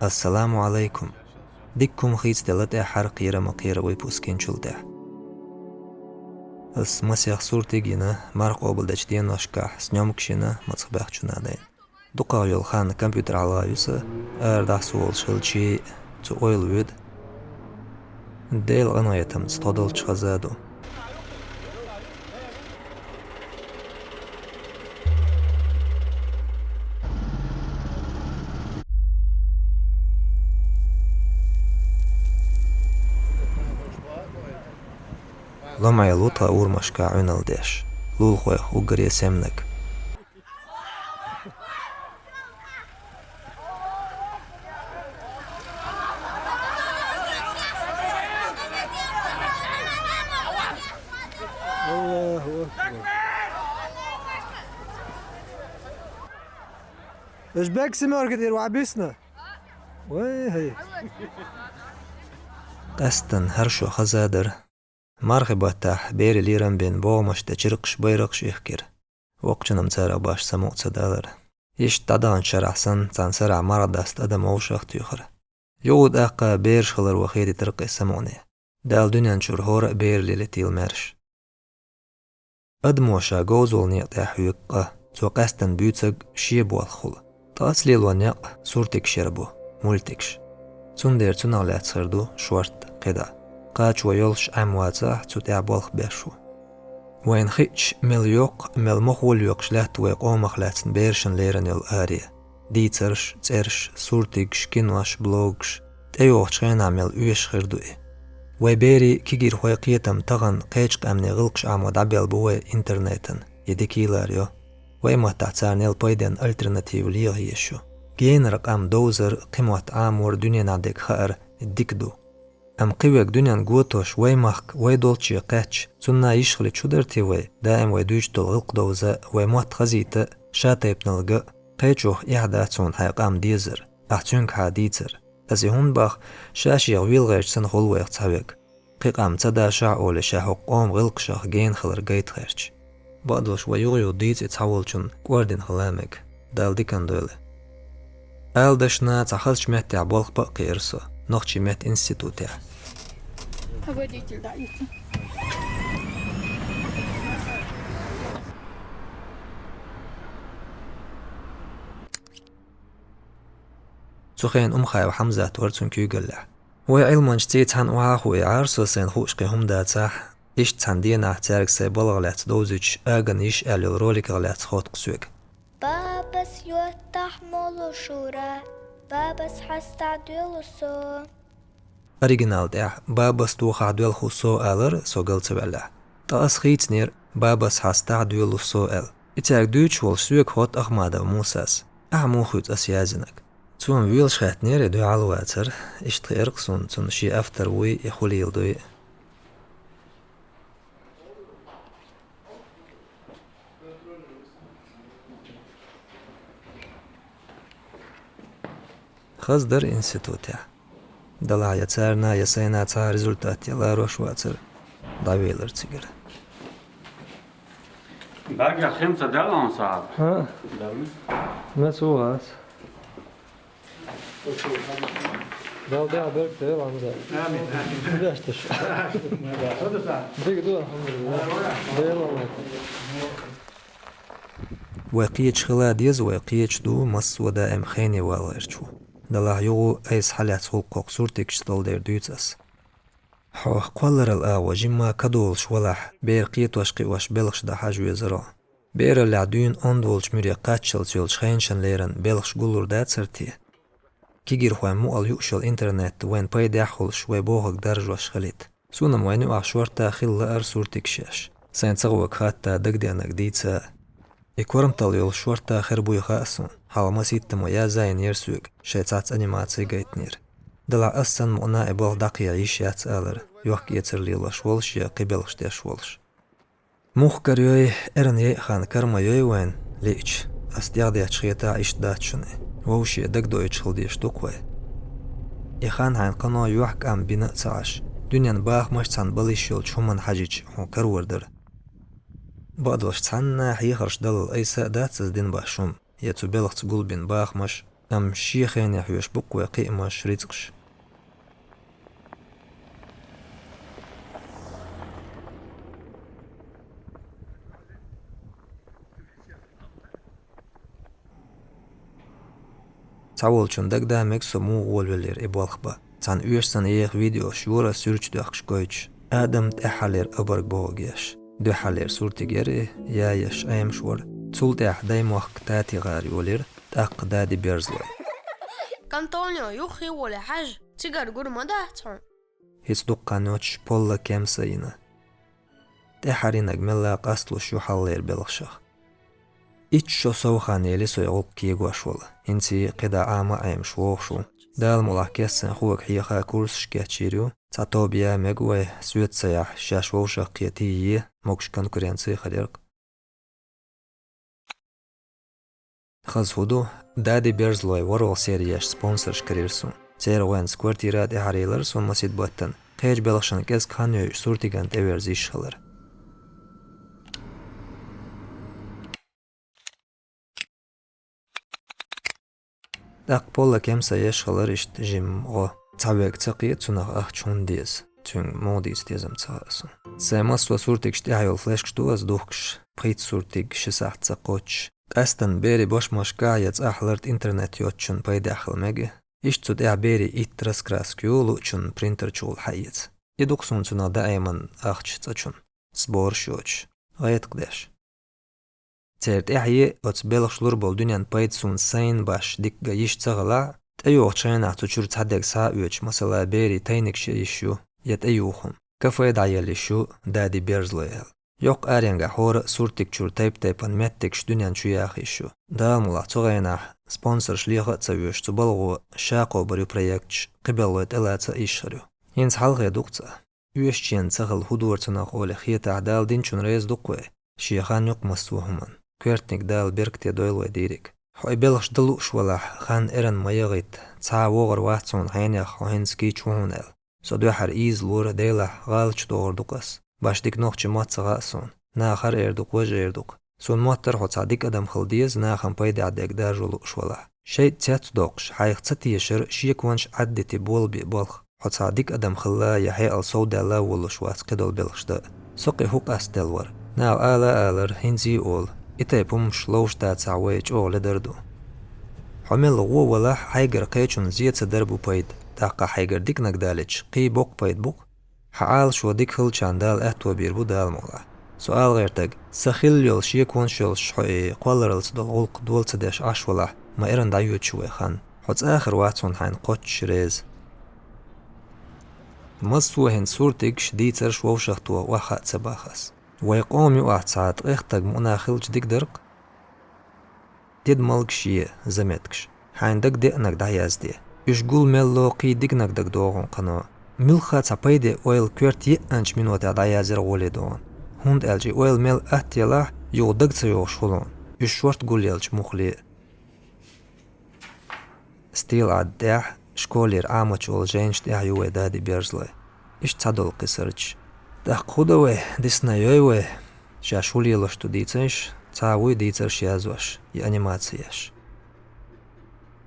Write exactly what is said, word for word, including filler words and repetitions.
Ассаламу Ӏалайкум. Дика хӀума хийцаделла тӀаьххьара кхера ма кхера выпуск йинчул тӀехьа. Ас масех суртиг а йина, марха къобалдечу деношкахь съёмкаш йина мацах баьхчунна дайна. ДукхагӀа йолу хан компьютер хьалха ю сан, ара дӀасаволуш хилча, цу ойла воьду. Делан къинхетамца тхо долчу хаза ду. Ломаьлла ву тхан урамашкахь Ӏуьналла деш, лулахойх уггаре семнаг. Аллаху акбар. Узбек семёрка дир ва бисна. Вай, хай. Къаьсттина хӀара шо хаза дара. Мархи баттахь берийн лерам бина богӀамаш тӀе чиркхаш, байракхаш ихкира. Воккхачунна-м царах башха самукъа ца далара. Иштта дӀадаханчу шарахь санна, цхьана сарахь марха даста адам вовшах а туьйхира. Юха тӀаккха бераш хилар ван хедийтира кхин самукъане. Дала дуьнен чуьра хӀора а бер лелийтийла маьрша. Адамо ша говзаллин некъа тӀехь хьоьгу къа, цо къаьсттина буьйцург шен болх хуьлу. Ткъа ас лело некъ суртигаш яр бу, мультикаш. Цундела цунах лаьцна хир ду шортта кхидӀа. Кхачо йолуш Ӏемавацахь, цу тӀехь болх беш ву. Вайна хиъча, мел йоккха, мел мохо лоькхуш лаьтта вай къомах лаьцна берашна лерина йолу аре. Дийцарш, цӀерш, суртигаш, кинош, блогаш, тӀейогӀучу хенахь мел оьшуш хир ду и. Вай берийн кегийрхойн кхетам тахана кхечу къаьмнийн гӀиллакхаш Ӏамо дӀабелла бу вай интернетан, и дика йийла йо. Вай маттахь царна яла пайденна альтернатива леха езаш ю. Генара къам довзар, кхин мотт Ӏамор, дуьненахь дерг хаар дика ду. Амма кхин верг дуьненна готош, вай махка, вай долчу кхаьчча, цунна йиш хилча хӀун дара те вай, даим вай дуьйцуш долу гӀиллакх довза, вай мотт хазийта, ша тайпаналга, кхечух эхь дац хьуна хьайн къам дезар, ахь цуьнгахьа дийцар. Аса и хӀунда боху, ша-шех вел гӀерташ санна хуьлу вайх цхьаверг. Кхин къам ца дашахь олий, ша хӀокху къоман гӀиллакхашах гена хилар гайта гӀерташ. Бакъдолуш вай юха-юха дийца и цхьаволчунна кӀордина хила мега. Дала диканна дойла. Ала дашна цхьа хазачу меттехь болх бан а кхиира со, нохчийн меттан институтехь. Погодите, да, это. Цу хенахь Умхаев Хьамзат вара цуьнан куьйгаллехь. Вай Ӏилманчашций цхьаьна охьа а хуий, Ӏара со сайна хууш кхин хӀума дацахь, иштта цхьана денахь цаьрга сайн балхах лаьцна довзуьйтуш «Аган йиша» аьлла йолу роликах лаьцна хотту-кх соьга. Бабас йоттахь молу шура, бабас хьастахь доьлу со. Оригинал тӀехь «Бабас тохахь доьлху со» алара, со гал ца ваьллехь. Ткъа ас хийцинера «Бабас хьастахь доьлу со» аьлла. И цаьрга дуьйцуш волуш соьга хотту Ахмадов Мусас. Ахьа муха хуьйцу ас яздинарг? Цо-м воьлуш хаьттинера, и дуьхьал вацара. Иштта хиира-кх суна, цунна шен автор вуй, и хуьлийла дуй. Хаза дара институтехь. Делахь я царна, я сайна цхьа а результат ян ларош вацара. ДӀавелира цигара. Багахь хин ца даьлла хьуна, Сахьаб? ХӀаъ. Далла. Мес ву ас. Дала дегӀ берг тойла, Хьамза. Амин, амин. Деш туш. Ма да, ма да, Сахьаб. Дика ду, алхьамдулиллахӀ. Дела лайк. Вай кхечу хила деза, вай кхечу ду, массо а даим хене вала гӀерташ ву. Делахь юха айса хьалаьцна гӀуллакх хӀокху суртигаш стол дера дуьйцу ас. Хьо кхолларалла агӀо жимма кадолуш валахь, бер кхетош-кхиош белхаш дан хьажа везара хьо. Бераллехь дуьйна онда волчу муьре кхаччалц йолчу хенашна леррина белхаш гуллур дацара те? Кегийрхойн мукъал юуш йолу интернет вайна пайдехь а хуьлуш, вай бохург даржош хилийта. Суна-м вайна юкъахь шортта хила лаара суртигаш еш. Сайн ца гӀо хатта, дагадеанарг дийца. И корматалла йолуш шортта хир буй хаьа суна, хьалха масийттамо язйинера соьга, шайн цхьацца анимаци гайтинера. Делахь ас санна мукъана и болх дӀакхехьа йиш яц алара, йохк-эцар лелош волуш я кхин белхаш деш волуш. Муха карайой, эрна яйа хан кара ма йой вайна лиъча, ас тӀехдетташ хетахь иштта дац шуна и. Вовше дагадоуьйтуш хила дезаш ду-кх вай. И хан хьайна кхано юьхькӀам бина а ца Ӏаш, дуьненан бахамаш цхьаьна бала йиш йолчу хӀуманна хьаьжча хьуна карор дара. Бакъдолуш цхьанна хьехарш даллал айса а дац аса дина баш хӀума, я цу белхаца гулбина бахамаш, Амма шен хене хьоьжуш бу-кх вай кхиамаш, рицкъаш. Цхьаволчунна дагадоха мега со муха гӀолавелира и болх бан. Цхьана оьшшан санна еха видеош йора суьрташ доьхкаш гойтуш. Адам тӀаьххьарлера обарг бохург еш. Дуьххьарлера суртиг яра и, яеш Ӏемаш вара. Цул тӀаьхьа Даймохк Тати гӀара йолийра, тӀаккха Дади Берзлой. Кантонио юххе волий хьажа, цигара гур ма дац хьуна. ХӀинца дукха хан йоццуш Полла Кемса йина. ТӀаьххьара йинарг мелла къасталуш ю хьалхалера белхашах. Итт шо сов хан яьлча со и гӀуллакх кегош вала. ХӀинца кхидӀа Ӏама а Ӏемаш вогӀуш ву. Дала мукъалахь кестта сайна хӀаваьга хьеха курсаш кечйийр ю. Цхьа тоба яха мега вай, соьца ца яхь, шаьш вовшахкхета е, могаш конкуренци хир яр-кх. Хаза хӀу ду, Дади Берзлой ворхӀалгӀа сере еш спонсорш карийра суна. Церан гӀоьнца квартира тӀехьара елира суна масех баттана, кхечу белхашна кӀезиг хан йойуш суртиган тӀеверза йиш хилар. ТӀаккха Полла Кемса еш хилар иштта жимма гӀо. Цхьа вега ца кхета цунах ахча хӀунда деза. Цуьнга муха дийца деза-м ца хаьа суна. Сайн массо а суртигаш тӀехь йолу флешкаш ду аса духкуш, пхийтта суртиг ши сахьт ца кхоччуш. Къаьсттина берийн бошмашкахь я цӀахь ларт интернет йоцучунна пайдехь хила мега. Иштта цу тӀехь берийн итт раскраска ю, луучунна принтер чухула хьаэца. И ду-кх суна цунах даиман ахча цӀа чунна, сбораш йоцуш, гӀайгӀа-кх деш. Церан тӀаьхье оцу белхаш лур болу дуьненна пайда суна сайна башха дика ган йиш ца хилахь, тӀейогӀучу хенахь цу чуьра цхьа дерг схьа а оьцуш, масала, берийн тайнигаш ян йиш ю, я тӀеюху хӀума. Кафе дӀаяла йиш ю, Дади Берзлой аьлла. Йоккха аренгахь хӀора а суртиг чуьра тайп-тайпана меттигаш дуьнен чу яха йиш ю. Дала мукъалахь цу хенахь спонсорш леха а ца вуьйш, цу балхо ша кхобур ю проекташ, кхиболу тӀелаца а йиш хир ю. ХӀинца хьалхе ду-кх цкъа. Оьшученна ца хилла хӀу дора цунах олий хетахь, Дала динчунна реза ду-кх вай. Шен хан ю-кх массо а хӀуманна. Коьртаниг Дала беркате дойла вай дийриг. Хьо и белхаш дан лууш валахь, хан эрна ма яхийта, цхьа а вогӀур вац хьуна хьенех, хьо хӀинца кийча ву хьуна аьлла. Со дуьххьара ийзалора, Делахь, гӀала чу догӀур ду-кх ас. Башха дика нохчийн мотт ца хаьа суна. Наха хӀара эр ду-кх, важа эр ду-кх. Суна моттара хьо цхьа дика адам хила деза, нахана пайдехь дерг даржо лууш валахь. ШайтӀа цец а доккхуш, хьайх ца тешара, шеконаш Ӏаддите болабе болх. Хьо цхьа дика адам хилла я хьекъал совдаьлла а волуш вац кхидолу белхаш дан а. Со кхин хӀун къастаделла вара? Наха ала а алара, хӀинца а олу. И тайпа хӀумаш ловш дацахь, вай чӀогӀа ледар ду. Хьо мелла гӀо валахь, хьайгара кхечунна зен ца дар бу пайда. ТӀаккха хьайгара диканиг далийча, кхин боккха пайда бу-кх. Хьан Ӏалашо дика хилчарна Дала аьтто бийр бу, Дала мукъалахь. Со ала гӀертарг, сан хилла йолу шеконаш йолуш хьо и кхолларалц долу гӀуллакх дола ца деш Ӏаш валахь, ма эрна дӀайоьду шу вай хан. Хьо цӀахар вац хьуна хьайна кхоччуш реза. Массо а хӀинца суртигаш, дийцарш вовшахтоха охьахаа ца боху ас. Вай къоман юкъахь цхьа ткъех стаг мукъана хилча дика дара-кх. Тидамалгаш е, заметкаш. Хьайна дагадеанарг дӀаязде. Уьш гул мел ло, кхин диканиг дагадогӀу хьуна кхано. Муьлхха цхьа пайде ойла коьрта еанчу минотехь дӀаязъяр гӀоле догӀу хьуна. ХӀунда аьлча и ойла мел атта елахь, юха дага ца йогӀуш хуьлу хьуна. Уьш шорта гулъелча муххале а. Стелла Ӏадда тӀехь, школера Ӏамочу волу жайнаш тӀехь ю вай Дади Берзлой. Иштта цхьадолу кхин сурташ. ТӀаккха хӀун до вай, диснай йой вай? Шаьш хӀун лелош ду дийцийша, цхьа а вуй дийцарш язъеш, я анимаци еш.